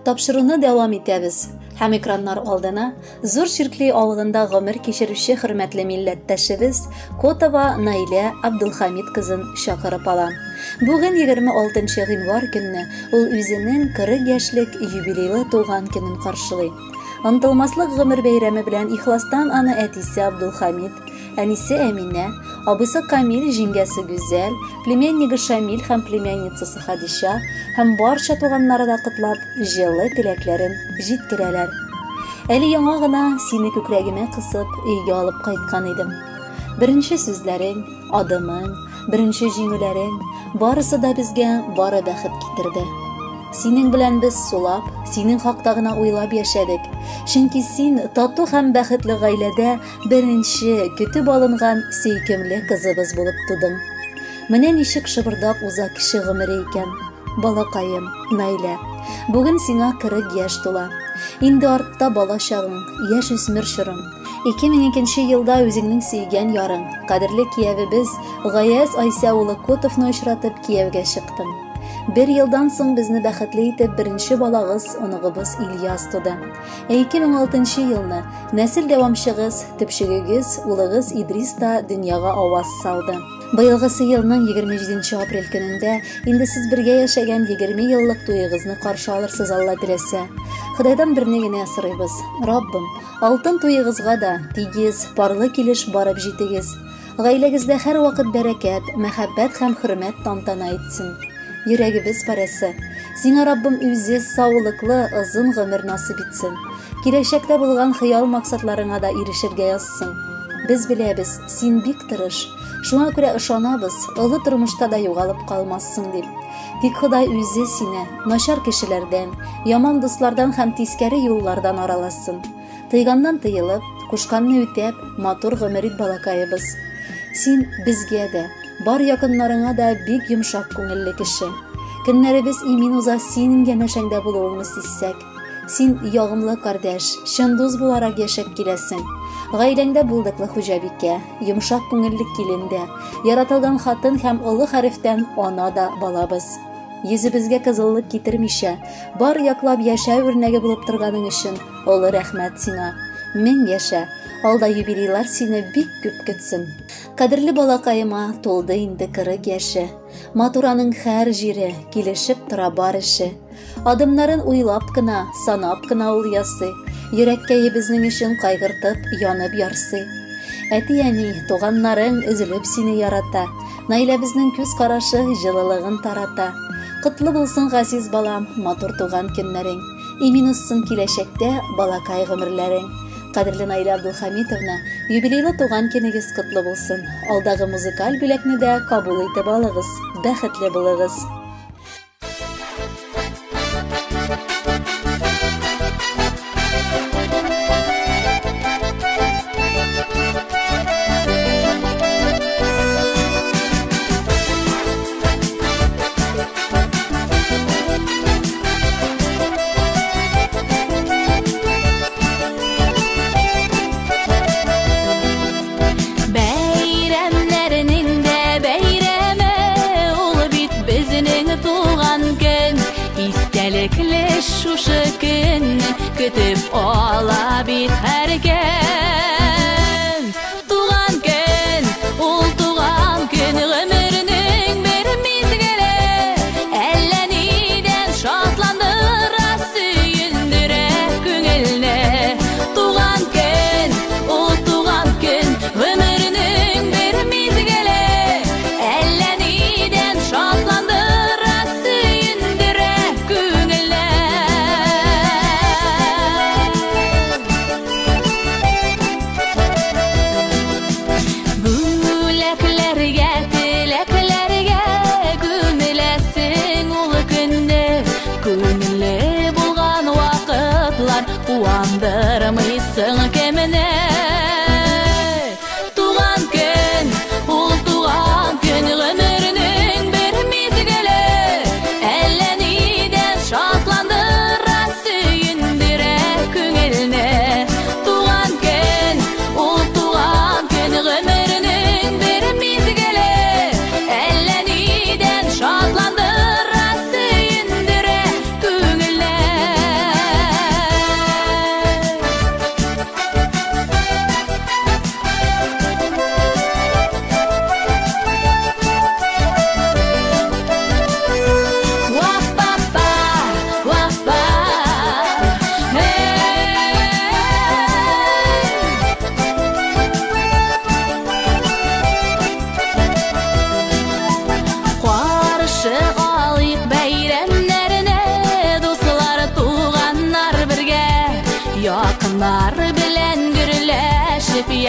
Тапшыруны дәвам итәбез һәм экраннар алдына Зур Чиркли авылында гомер кичерүче хөрмәтле милләттәшебез Котова Наилә Абдулхамид кызын чакырып алам. Бүген 26 гыйнвар көнне ул үзенең 40 яшьлек юбилейлы туган көнен каршылый. Онытылмаслык гомер бәйрәме белән ихластан аны әтисе Абдулхамид, әнисе Әминә, абыйсы Камил, җиңгәсе Гүзәл, племяннигы Шамил һәм племянницасы Хадича һәм барча туганнары да котлап, җылы теләкләрен җиткерәләр. Әле яңа гына сине күкрәгемә кысып, өйгә алып кайткан идем. Беренче сүзләрең, адымың, беренче җиңүләрең, барысы да безгә бары бәхет китерде. Синең белән без сулап, синең хакта гына уйлап яшәдек. Чөнки син тату һәм бәхетле гаиләдә беренче көтеп алынган сөйкемле кызыбыз булып тудың. Менә ничек шыбырдап уза кеше гомере икән. Балакаем, Наилә, бүген сиңа 40 яшь тула. Инде артта бала чагың, яшүсмер чорың. 2002 елда үзеңнең сөйгән ярың, кадерле киявебез Гаяз Айсә улы Котовны очратып кияүгә чыктың. Бер елдан соң безне бәхетле итеп беренче балагыз, оныгыбыз Ильяс туды. Ә 2006 елны нәсел дәвамчыгыз, төпчегегез, улыгыз Идрис та дөньяга аваз салды. Быелгысы елның 27 апрель көнендә инде сез бергә яшәгән 20 еллык туегызны каршы алырсыз, Алла теләсә. Ходайдан берне генә сорыйбыз. Раббым, алтын туегызга да тигез, парлы килеш барып җитегез. Гаиләгездә һәрвакыт бәрәкәт, мәхәббәт һәм хөрмәт тантана итсен. Йөрәгебез парәсе. Сиңа Раббым үзе саулыклы, озын гомер насыйп итсен. Киләчәктә булган хыял-максатларыңа да ирешергә язсын. Без беләбез, син бик тырыш. Шуңа күрә ышанабыз, олы тормышта да югалып калмассың дип. Тик Ходай үзе сине начар кешеләрдән, яман дуслардан һәм тискәре юллардан араласын. Тыйганнан тыелып, кушканны үтәп, матур гомер ит, балакаебыз. Син безгә дә, бар якыннарыңа да бик йомшак күңелле кеше. Көннәребез имин уза синең янәшәңдә булуыңны сизсәк. Син ягымлы кардәш, чын дус буларак яшәп киләсең. Гаиләңдә булдыклы хуҗабикә, йомшак күңелле килен дә, яратылган хатын һәм олы хәрефтән ана да балабыз. Йөзебезгә кызыллык китермичә, бар яклап яшәү үрнәге булып торганың өчен олы рәхмәт сиңа. Мең яшә, алда юбилейлар сине бик күп көтсен. Кадерле балакаема тулды инде 40 яше. Матур аның һәр җире, килешеп тора бар эше. Адымнарын уйлап кына, санап кына ул ясый. Йөрәккәебезнең өчен кайгыртып, янып ярсый. Әти-әни, туганнарың өзелеп сине ярата. Наиләбезнең күз карашы җылылыгын тарата. Котлы булсын, газиз балам, матур туган көннәрең. Имин узсын киләчәктә балакай гомерләрең. Кадерле Наилә Абдулхамитовна, юбилейлы туган көнегез котлы булсын. Алдагы музыкаль бүләкне дә кабул итеп алыгыз. Бәхетле булыгыз. Бәйрәмнәрнең дә бәйрәме ул бит безнең туган көн. Истәлекле шушы көнне көтеп ала бит һәркем. Туган көн, ул туган көн гомернең бер мизгеле. Әллә нидән шатландыра, сөендерә күңелне. Туган көн, ул туган көн гомернең бер мизгеле. Әллә нидән шатландыра, сөендерә күңелне.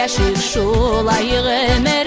Яшик шулай гомер.